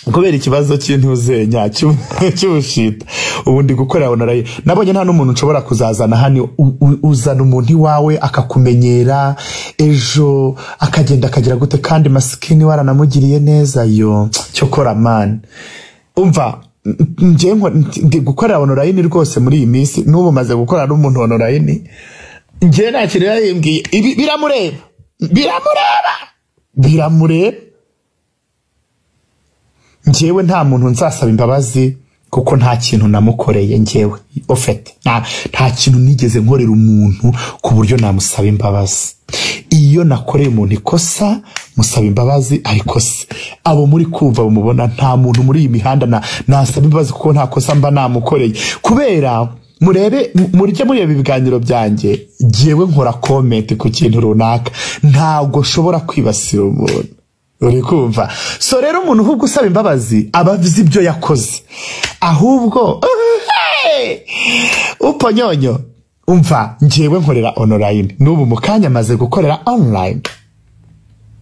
Kubera ikibazo cy'intuzenya cy'ubushita, ubu ndi gukorera online. Nabonye nta n'umuntu nshobora kuzazana hano. Uzana umuntu iwawe akakumenyera, ejo akagenda akagira gute, kandi masikini waranamugiriye neza. Yo cyokora man, umva, njye ndi gukorera online rwose muri iyi minsi. N'ubu maze gukorera n'umuntu online, njye nta kintu yayimbwiye. Ibi biramureba, biramureba, biramureba. Njyewe nta muntu nzasaba imbabazi kuko nta kintu namukoreye. Njyewe ofete nta kintu nigeze nkorera umuntu ku buryo namusaba imbabazi. Iyo nakoreye umuntu ikosa musaba imbabazi, ariko se abo muri kumva bamubona, nta muntu muri iyi mihanda nasaba imbabazi kuko nta kosa mba namukoreye. Kubera murebe, murye mureba ibiganiro byanjye, njyewe nkora comment ku kintu runaka, ntabwo nshobora kwibasira umuntu. Uri kumva? So rero umuntu ahubwo usaba imbabazi aba azi ibyo yakoze. Ahubwo uponyonyo, umva, njyewe nkorera online. N'ubu mu kanya maze gukorera online,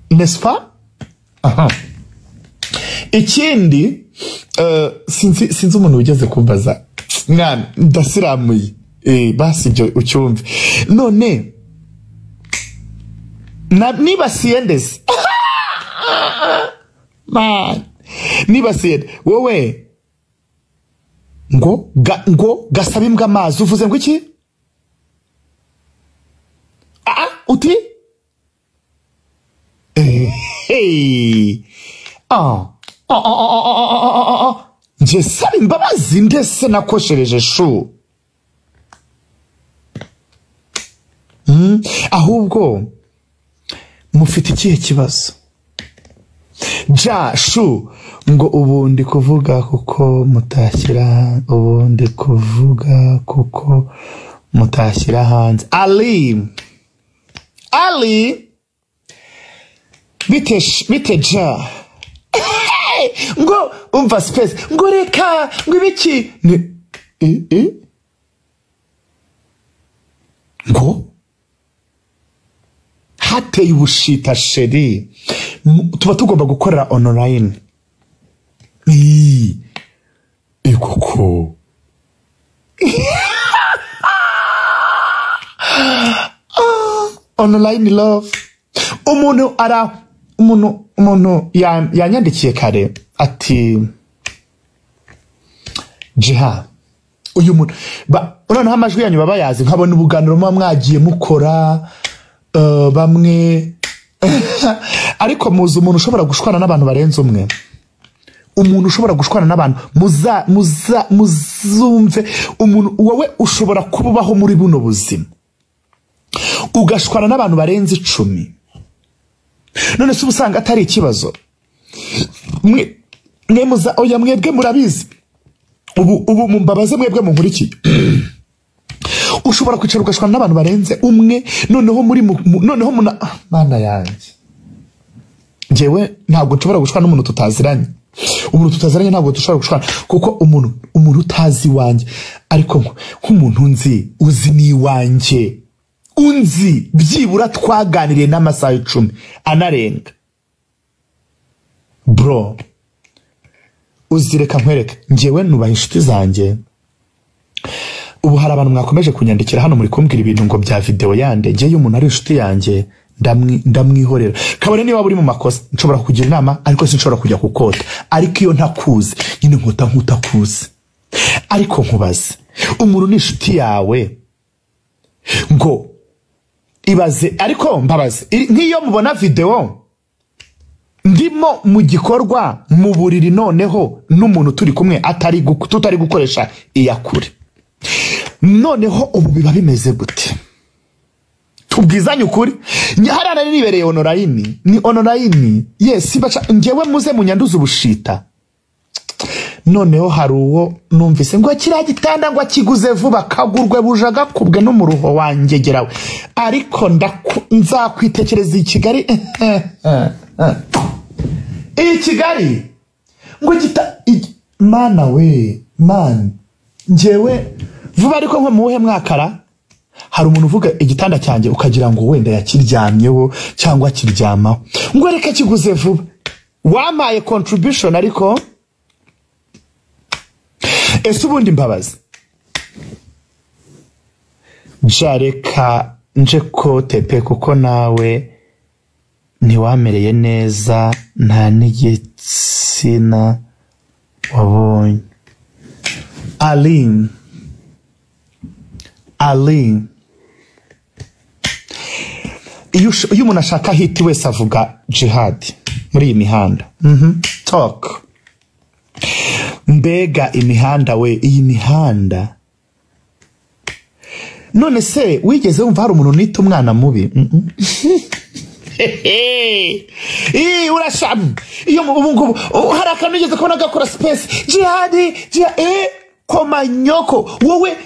n'est-ce pas? Aha. Ikindi, sinzi umuntu wigeze kumbaza, mwana ndasiramuye, basi ibyo ucyumve. None nibasiye ndeze man, nibasiye wowe ngo ngo gasaba imbwa amazi, uvuze ngo iki? Uti hey, nje saba imbabazi ndese nakoshereje shu. Ahubwo mufite ikihe kibazo? Ja shu ngo ubundi kuvuga kuko mutashyira, ubundi kuvuga kuko mutashyira hanze. Ali Ali bite ja ngo umva space ngo reka ngo ibiki ni ngo hateye ubushita sheri. Tuba tugomba gukorera online. Koko online love. Umuntu ara umuntu yanyandikiye kare ati Jiha, uyu muntu noneho amajwi yanyu baba yazi, nkabona ubuganiro muba mwagiye mukora bamwe. Ariko muzi umuntu ushobora gushwana n'abantu barenze umwe, umuntu ushobora gushwana n'abantu muzumve umuntu wowe ushobora kubaho muri buno buzima ugashwana n'abantu barenze 10. None se ubusanga atari ikibazo? Mwe muza oya, mwebwe murabizi ubu mumbabaze mwebwe munkurikiye. Ushobora kwicara ugashwana n'abantu barenze umwe, noneho muri noneho muna mana yanjye. Njyewe ntabwo nshobora gushwana n'umuntu tutaziranye. Umuntu tutaziranye ntabwo dushobora gushwana, kuko umuntu utazi wanjye, ariko nk'umuntu nzi uzi ni wanjye, unzi byibura twaganiriye n'amasaha 10 anarenga. Bro, uzireka nkwereke, njyewe nubaha inshuti zanjye. Ubu hari abantu mwakomeje kunyandikira hano muri kumbwira ibintu ngo bya video yande. Njye iyo umuntu ari inshuti yanjye ndamwihorera. Kabone niba uri mu makosa nshobora kugira inama, ariko sinshobora kujya kukota. Ariko iyo ntakuzi nyine nkota nkutakuzi. Ariko nkubaze, umuntu ni inshuti yawe ngo ibaze, ariko mbabaze, nk'iyo mubona video ndimo mu gikorwa mu buriri noneho n'umuntu turi kumwe atari tutari gukoresha iyakure, noneho ubu biba bimeze gute? Tubwizanye ukuri. Hariya nari nibereye online, ni online, yes, baca njyewe muze munyanduza ubushita. Noneho hari uwo numvise ngo kiriya gitanda ngo akiguze vuba, kagurwe bujaga kubwe n'umuruho wanjye gerawe, ariko nzakwitekereza i Kigali. I Kigali ngo gita mana we man, njyewe vuba. Ariko nko muhe mwakara hari umuntu uvuga igitanda cyanjye ukagira ngo wenda yakiryamyeho cyangwa kiryamaho, ngo reka kiguze vuba. Wampaye contribution ariko ese ubundi Mbabazi jareka nje kote pe, kuko nawe ntiwamereye neza nta n'igitsina wabonye. Aline, Aline, iyo umuntu ashaka hiti wese avuga Jihad muri iyi mihanda. Talk. Mbega imihanda we, iyi mihanda. None se wigeze wumva hari umuntu nita umwana mubi? Urasham. Iyo ubu ngubu hari akantu wigeze kubona gakora space Jihad, komanyoko wowe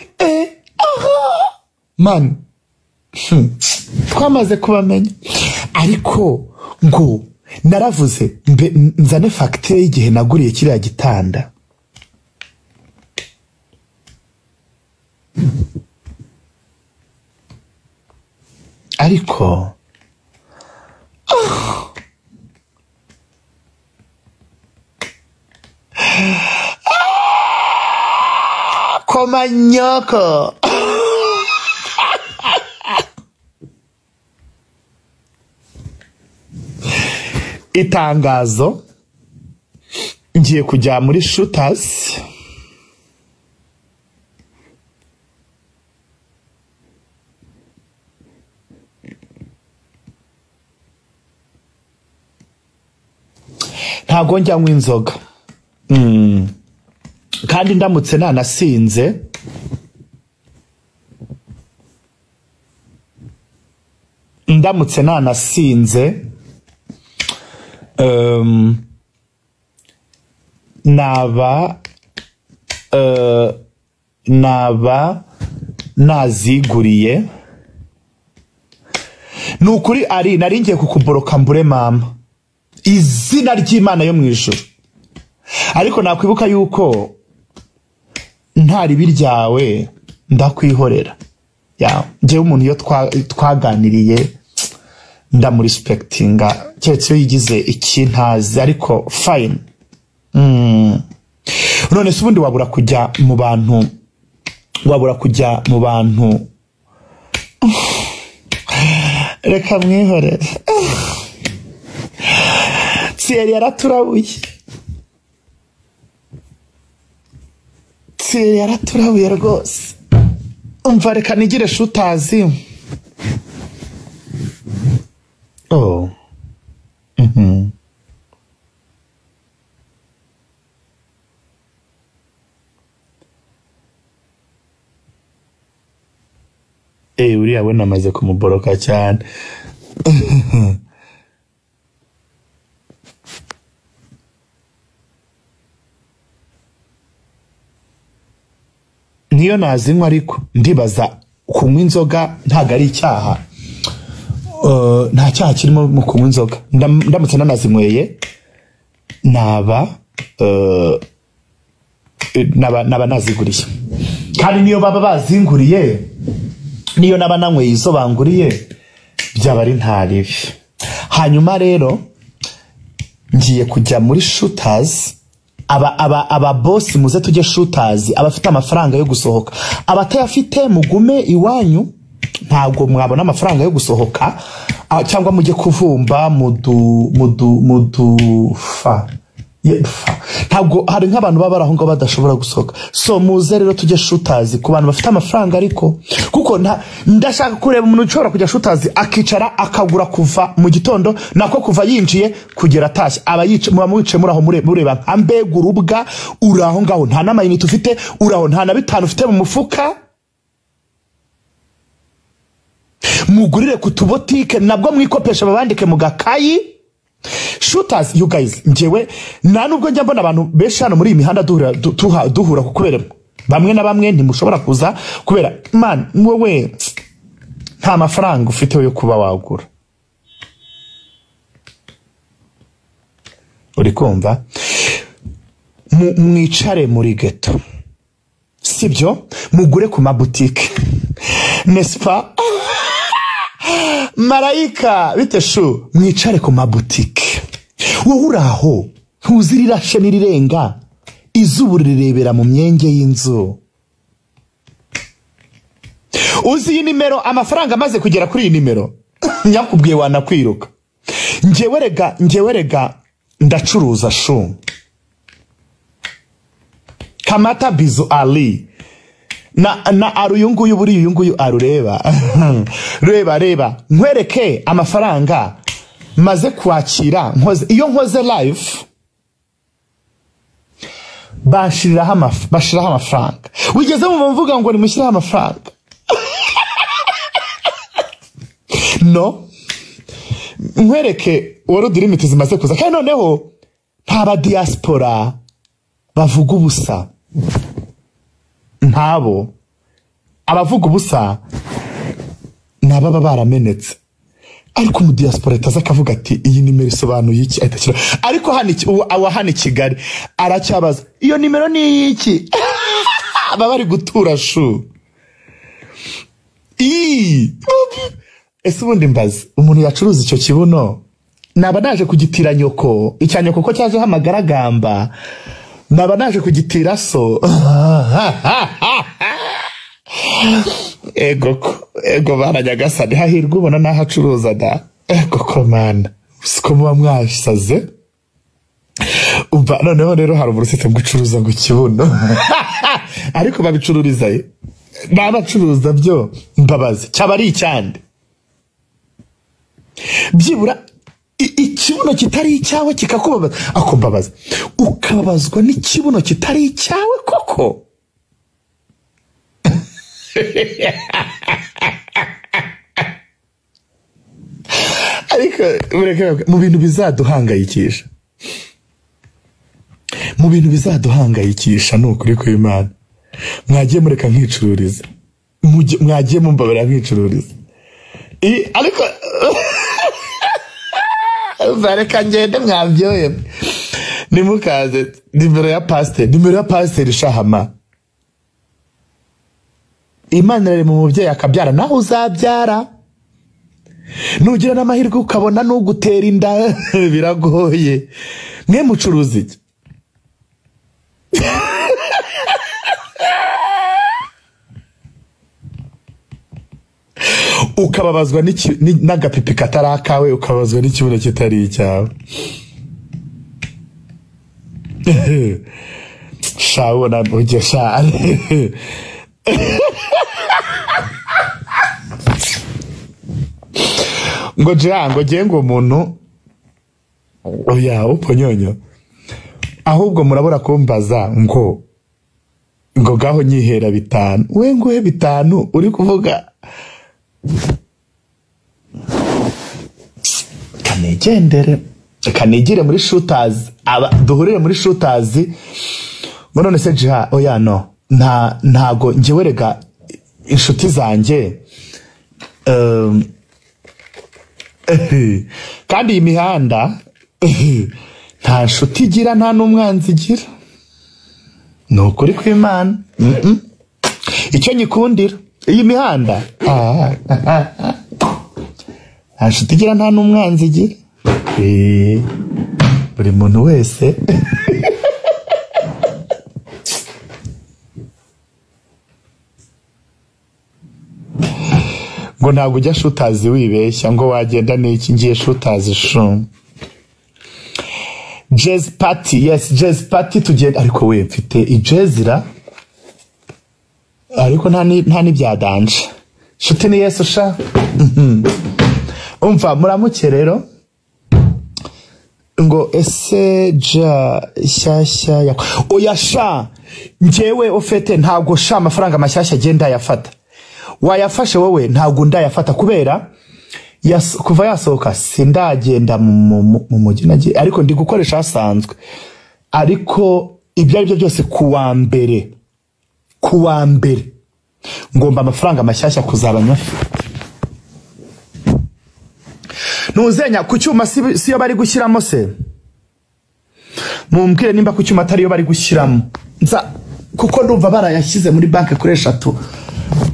aha man. Twamaze kubamenya. Ariko ngo naravuze nzane facture y'igihe naguriye kiriya gitanda. Ariko komanyoko. Itangazo, ngiye kujya muri shooters. Ntago njya nywa inzoga. Kandi ndamutse nanasinze naba naziguriye. Nukuri ari nari ngiye kukuboroka mbure mama, izina ry'Imana yo mu ijuru. Ariko nakwibuka yuko nta ribi ryawe ndakwihorera. Ya ngewe umuntu iyo twaganiriye ndamurespectinga, keretse iyo yigize ikintazi, ariko fine. None se ubundi wabura kujya mu bantu, wabura kujya mu bantu. Reka mwihorere. Thierry yaraturabuye. Thierry yaraturabuye rwose. Umva reka nigire shutazi. Oh. Uriya we namaze kumuboroka cyane. Niyo nazinywa ariko ndibaza kunywa inzoga ntago ari icyaha. Nta cyaha kirimo mu kunywa inzoga. Ndamutse nanazinyweye naba naziguriye. Kandi niyo baba bazinguriye, niyo naba nanyweye izo banguriye, byaba ari nta ribi. Hanyuma rero ngiye kujya muri shooters. Aba boss muze tujye shooters, abafite amafaranga yo gusohoka. Abatayafite mugume iwanyu, ntabwo mwabona amafaranga yo gusohoka, cyangwa mujye kuvumba mudufa. Ntabwo hari nk'abantu baba baraho ngo badashobora gusohoka. So muze rero tujye shooters ku bantu bafite amafaranga, ariko kuko ndashaka kureba umuntu ushobora kujya shooters akicara akagura kuva mu gitondo nako kuva yinjiye kugera atashye. Aba yice muba mwice muri aho mureba nka mbega urubwa, uraho ngaho nta n'amayinite ufite, uraho nta na bitanu ufite mu mufuka. Mugurire ku tubotike nabwo mwikopesha babandike mu gakayi. Shooters, you guys, njewe nta nubwo njya mbona abantu benshi hano muri iyi mihanda duhura kubera bamwe na bamwe ntimushobora kuza kubera man wowe nta mafaranga ufite yo kuba wagura. Uri kumva? Mwicare muri ghetto, sibyo? Mugure ku mabutike, n'est-ce pas? Marayika bite shu, mwicare ku mabutike. Wowe uraho ntuzirirashe n'irirenga, izuba rirebera mu myenge y'inzu. Uzi iyi nimero, amafaranga amaze kugera kuri iyi nimero nyakubwiye wanakwiruka. Njyewe rega ndacuruza shu. Kamata Bizu Ali na aru yunguyu buri yunguyu arureba. Reba nkwereke amafaranga maze kwakira nkoze. Iyo nkoze live bashiriraho amafaranga. Wigeze mu mvuga ngo nimushyiraho amafaranga? No, nkwereke world limit zimaze kuza. Kandi noneho nta ba diaspora bavuga ubusa, ntabo abavuga ubusa nababa baramenetse. Ariko mu diaspora itaza akavuga ati iyi nimero isobanuye iki, ahita. Ariko hano i Kigali aracyabaza iyo nimero ni iki? Baba bari gutura shu. Ese ubundi mbaze, umuntu yacuruza icyo kibuno naba naje kugitira nyoko, icya nyoko ko cyaje hamagaragamba, naba naje kugitira so. Ego bana Nyagasani, hahirwa ubona naho acuruza da. Ego komanda, siko muba mwasaze. Umva noneho rero hari uburusetse bw'ucuruza ngo ikibuno. Ariko babicururiza ye, babacuruza byo mbabazi cyaba ari icyande. Byibura ikibuno kitari icyawe kikakubabaza, akumbabaza ukababazwa n'ikibuno kitari icyawe koko. Ariko mu bintu bizaduhangayikisha, mu bintu bizaduhangayikisha ni ukuri kw'Imana. Mwagiye mureka nkicururiza, mwagiye mumbabara nkicururiza. Ariko bareka ngende mwabyoye. Nimukaze nimero ya pasiteri, nimero ya pasiteri shahama. Imana iri mu mubyeyi akabyara, naho uzabyara nugira n'amahirwe ukabona n'ugutera inda biragoye. Mwe mucuruza iki? Ukababazwa n'agapipi katari akawe, ukababazwa n'ikibuno kitari icyawe. Sha ubona ujye sha. Ngo jya ngo ngiye ngo umuntu oya uponyonyo. Ahubwo murabura kumbaza ngo gaho nyihera 5. We nguhe 5 uri kuvuga. Kanigendere, kanigire muri shooters, aba duhurire muri shooters. Ngo none se jiha oya no, ntago njyewe rega inshuti zanjye. Kandi iyi mihanda nta nshuti igira, nta n'umwanzi igira. Ni ukuri kw'Imana. Icyo nyikundira iyi mihanda, nta nshuti igira, nta n'umwanzi igira. Buri muntu wese ngo ntabwo ujya shutazi wibeshya ngo wagenda n'iki, ngiye shutazi shu. Jazz party, yes, jazz party tugenda. Ariko we mfite ijezira, ariko nta n'ibyadanje. Shuti ni Yesu sha. Umva muramuke rero. Ngo ese ja shyashya ya oya sha, njyewe ufite ntabwo sha amafaranga mashyashya agenda yafata. Wayafashe wowe ntabwo ndayafata kubera kuva yasohoka sindagenda mu mujyi nagiye, ariko ndi gukoresha asanzwe. Ariko ibyo ari byo byose kuwa mbere ngomba amafaranga mashyashya kuzaba nyafite. Ntuzenya ku cyuma siyo bari gushyiramo se? Mumbwire nimba ku cyuma atariyo bari gushyiramo. Nza kuko ndumva barayashyize muri banki kuri 3.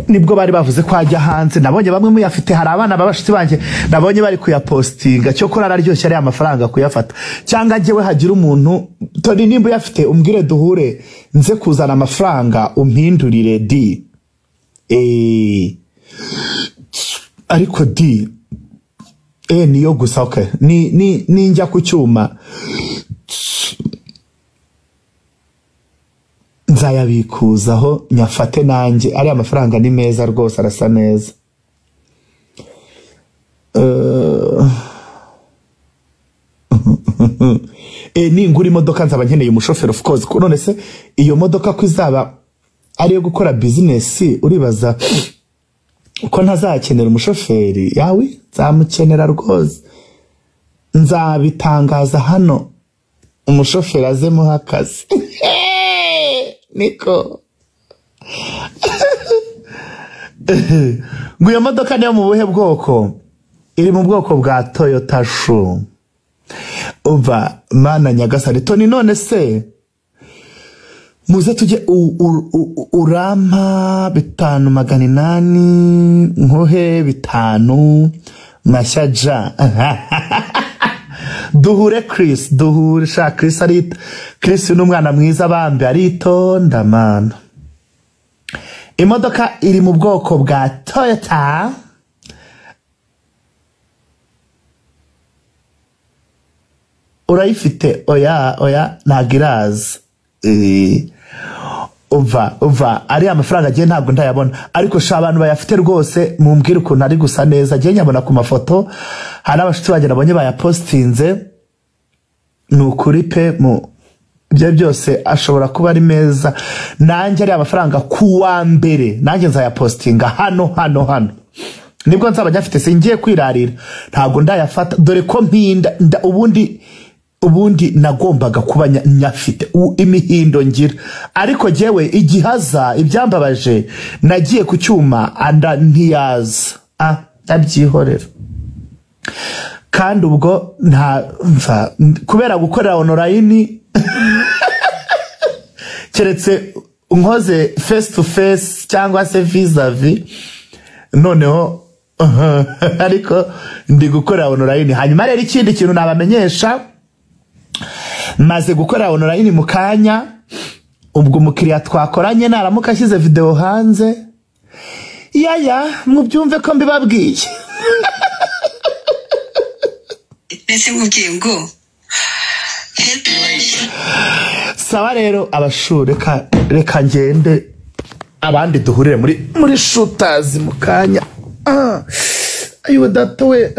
Nibwo bari bavuze ko ajya hanze. Nabonye bamwe muyafite, hari abana babashitsi banjye nabonye bari kuyapostinga. Cyokora araryoshye ariya mafaranga kuyafata. Cyangwa njyewe hagira umuntu Tony, nimba uyafite umbwire duhure, nze kuzana amafaranga umpindurire di. Ariko di niyo gusa, okay. Ni ninjya ku cyuma nzayabikuzaho nyafate nanjye. Ariya mafaranga ni meza rwose, arasa neza. Ningura imodoka nzaba nkeneye umushoferi, of course. None se iyo modoka ko izaba ari iyo gukora business, uribaza uko ntazakenera umushoferi? Yawe nzamukenera rwose, nzabitangaza hano umushoferi azemuha akazi. Niko ngo iyo modoka niyo mu buhe bwoko? Iri mu bwoko bwa Toyota Shu. Umva mana nyagasani Tony, none se muze tujye urampa 5,800 nkohe 5 mashya ja. Duhure Chris, duhure sha Chris. Ari Chris ni umwana mwiza bambe, aritonda mana. Imodoka iri mu bwoko bwa Toyota. Urayifite? Oya oya, ntabwo iraza. Uva ari amafaranga agiye ntabwo ndayabona, ariko sha abantu bayafite rwose mumbwire ukuntu ari gusa neza. Agiye nyabona ku mafoto, hari abashuti banjye nabonye bayapostinze. Ni ukuri pe, mu ibyo byose ashobora kuba ari meza. Nanjye ari amafaranga ku wa mbere nanjye nzayapostinga hano hano hano, nibwo nzaba nyafite. Singiye kwirarira, ntabwo ndayafata, dore ko mpinda ubundi nagombaga kuba nyafite imihindo ngira. Ariko jewe igihaza ibyambabaje, nagiye ku cyuma anda ntiyaza, ndabyihorera. Kandi ubwo nta mva kubera gukorera online, keretse nkoze face to face cyangwa se vis-a-vis noneho, ariko ndi gukorera online. Hanyuma rero ikindi kintu nabamenyesha, maze gukorera online mu kanya, ubwo umukiriya twakoranye naramuka ashyize video hanze, yaya mubyumve ko mbibabwiye. Mbese mubwiye ngo sawa rero abashu, reka ngende abandi duhurire muri shooters mu kanya. Ayiwe data we.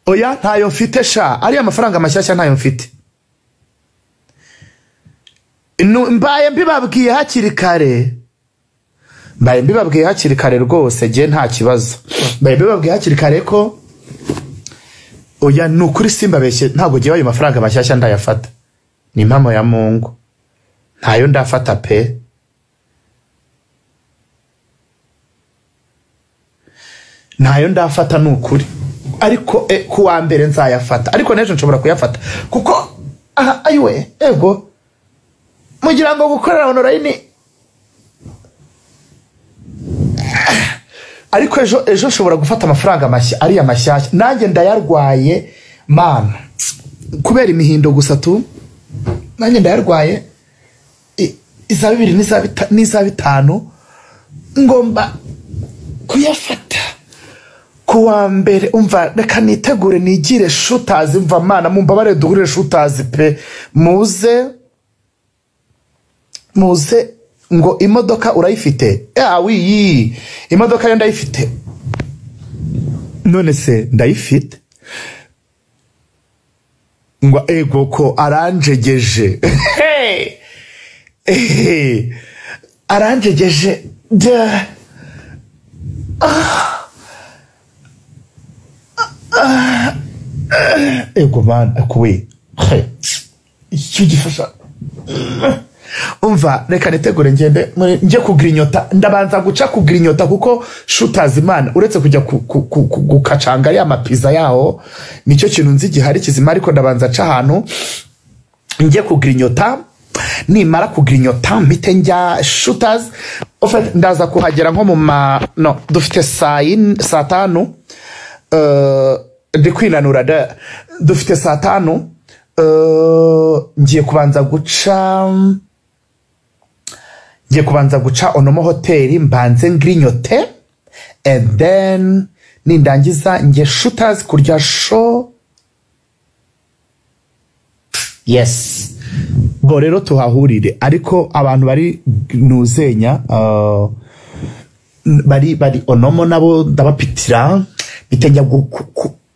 Oya ntayo mfite sha, ariya mafaranga mashyashya ntayo mfite. Mbaye mbibabwiye hakiri kare, mbaye mbibabwiye hakiri kare rwose, je nta kibazo. Mbaye mbibabwiye hakiri kare ko oya ni ukuri simbabeshye, ntabwo giye ayo mafaranga mashyashya ndayafata. Ni impamo ya Mungu, ntayo ndafata pe. Ntayo ndafata ni ukuri, ariko ku wa mbere nzayafata, ariko n'ejo nshobora kuyafata kuko aha ayiwe ego mugira ngo gukorera online. Ariko ejo nshobora gufata amafaranga mashya, ariya mashyashya nanjye ndayarwaye mana, kubera imihindo gusa tu, nanjye ndayarwaye iza 2 n'iza 5 ngomba kuyafata ku wa mbere. Umva reka nitegure nigire shooters. Umva mana mumbabare duhure shooters pe, muze ngo imodoka urayifite? Oui, imodoka yo ndayifite. None se ndayifite? Ngo ego ko aranjegeje. Aranjegeje. Ego man akuwe. Icyo gifasha. Umva reka nitegure ngende nje kugrinyota. Ndabanza guca kugrinyota kuko shooters imana uretse kujya gukacanga ya mapiza yaho nicyo kintu nzi gihari kizima, ariko ndabanza ca ahantu Njye kugrinyota, nimara kugrinyota mpite njya Shooters. En fait, ndaza kuhagera nko mu ma, no, dufite saa 5. Ndi kwinanura da. Dufite saa 5. Ngiye kubanza guca Onomo Hoteli, mbanze ngrinyote, and then nindangiza njye Shooters kurya show. Yes, bo rero tuhahurire. Ariko abantu bari nuzenya, bari Onomo nabo ndabapitira, mpite njya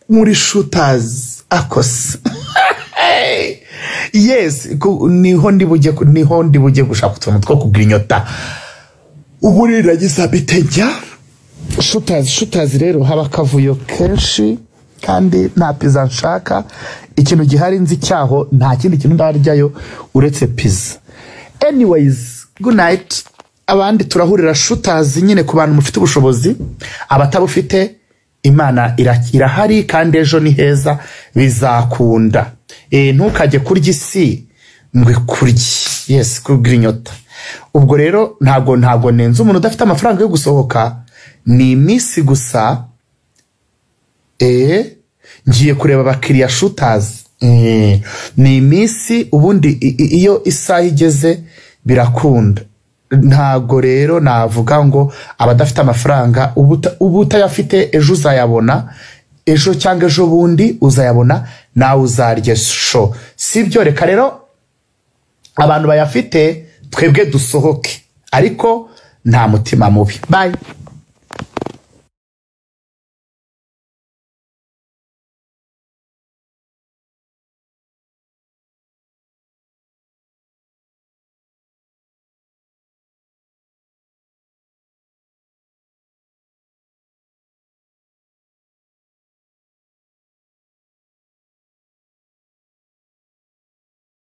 muri Shooters akose. Yes, niho ndi bujye gushaka utuntu two kugrinyota. Ubu niragiza mpite njya Shooters. Shooters rero haba akavuyo kenshi kandi nta pizza nshaka. Ikintu gihari nzi cyaho, nta kindi kintu ndaryayo uretse pizza. Anyways, good night. Abandi turahurira Shooters nyine ku bantu mufite ubushobozi. Abatabufite, Imana irahari kandi ejo ni heza, bizakunda. Ntukajye kurya isi ngo ikurye. Yes, kugrinyota. Ubwo rero ntabwo nenze umuntu udafite amafaranga yo gusohoka, ni iminsi gusa. Ngiye kureba abakiriya Shooters. Ni iminsi ubundi iyo isaha igeze birakunda. Ntabwo rero navuga ngo abadafite amafaranga, ubu utayafite ejo uzayabona, ejo cyangwa ejo bundi uzayabona, nawe uzarya show, sibyo? Reka rero abantu bayafite twebwe dusohoke, ariko nta mutima mubi. Bye.